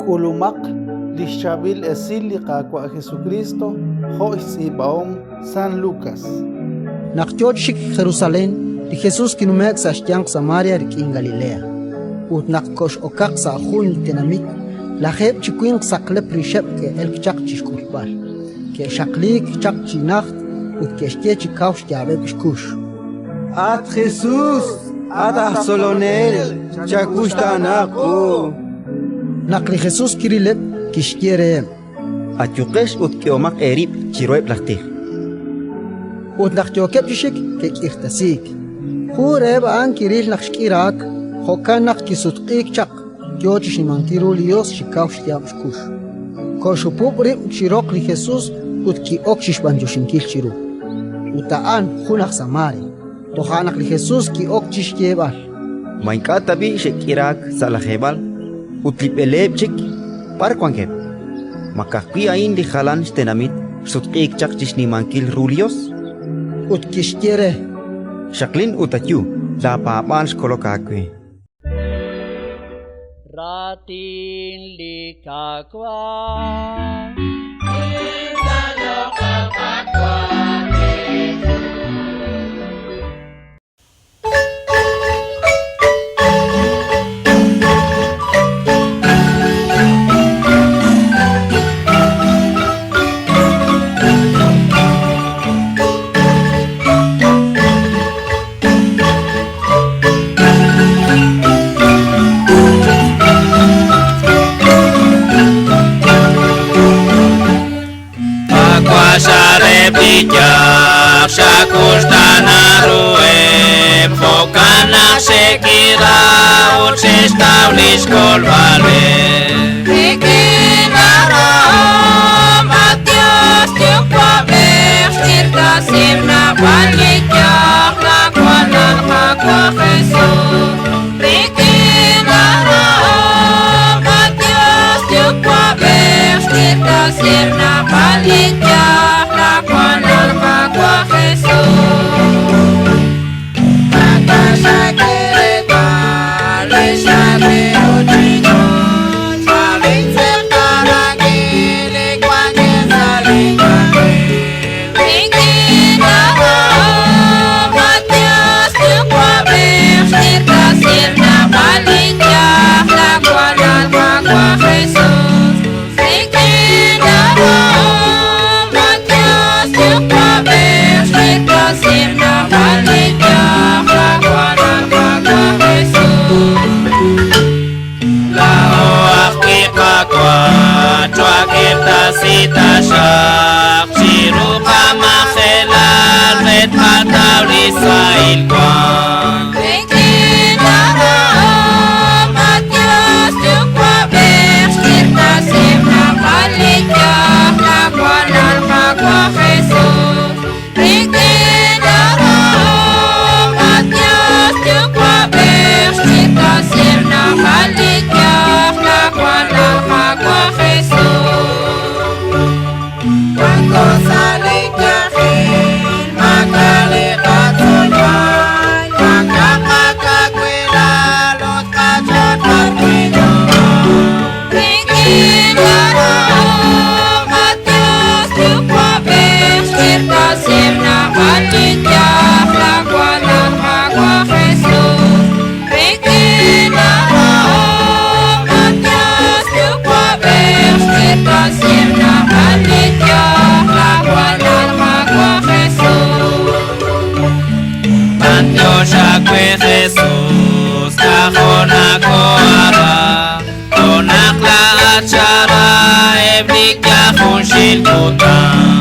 K'ulumaq li xChaab'il Esil li Qaawa' Jesukriist jo' xtz'iib'ahom San Lukas. Naq yo chi xik Jerusalén, li Jesus kinume'k sa' xyanq Samaria rik'in Galilea. Ut naq kox'okaq sa' jun li tenamit, lajeeb' chi winq saqlep rixeb' ke'elk chaq chi xk'ulb'al. Ke'xaqliik chaq chi najt ut ke'xye chi kaw xyaab'eb' xkux: At Jesús, at aj Tzolonel, chawuxtaana qu! Naq li Jesus kirileb', kixye reheb': Ayuqex ut k'ehomaq eerib' chiruheb' laj tij. Ut naq yookeb' chi xik, ke'k'irtasiik. Jun reheb' a'an kiril naq xk'iraak, jo'kan naq kisutq'iik chaq, yo chi xnimankil ru li Yos chi kaw xyaab' xkux. Koxhupub' rib' chi roq li Jesus ut ki'ok chi xb'anyoxinkil chiru. Ut a'an jun aj Samaria. Toja' naq li Jesus ki'ok chi xyeeb'al: Ma ink'a' tab'i' xe'k'iraak sa' lajeeb'al? Ut li b'eleeb' chik, b'ar wankeb'? Ma ka'ajwi' a'in li jalan xtenamit xsutq'iik chaq chi xnimankil ru li Yos? Ut kixye re: Xaqlin ut ayu, laapaab'aal xkolok aawe. Raatin li Qaawa'. Xakuxtaana ruheb', jo'kan naq xe'k'ira ut xe'xtaw li xkolb'aleb'. Rik'in aarahom, at Dios Yuwa'b'ej, xk'irtasiheb' naab'al li yaj, laaWalal Qaawa' Jesus. Rik'in aarahom, at Dios Yuwa'b'ej, xk'irtasiheb' naab'al li yaj, laaWalal Qaawa' Jesus. Rik'in aarahom, at Dios Yuwa'b'ej, xk'irtasiheb' naab'al li yaj, laaWalal Qaawa' Jesus. Rik'in aarahom, at Dios Yuwa'b'ej, xk'irtasiheb' naab'al li yaj, laaWalal Qaawa' Jesus. Laa'o ajwi' Qaawa', chwak'irtasi taxaq chiru qamajelal re tqataw li sahil wank. Rik'in aarahom, at Dios Yuwa'b'ej, xk'irtasiheb' naab'al li yaj, laaWalal Qaawa' Jesus. Rik'in aarahom, at Dios Yuwa'b'ej, xk'irtasiheb' naab'al li yaj, laaWalal Qaawa' Jesus. Wanko sa' li yajel, maak'a' li qatzolb'al, maak'a' qakawilal ut qach'och b'arwi' Rik'in aarahom, at Dios Yuwa'b'ej, xk'irtasiheb' naab'al li yaj, laaWalal Qaawa' Jesus. Rik'in aarahom, at Dios Yuwa'b'ej, xk'irtasiheb' naab'al li yaj, laaWalal Qaawa' Jesus. B'antiox aawe Jesus, k'ajo' nakoohara, jo' naq laa'at xara eb' li yaj junxil kutan.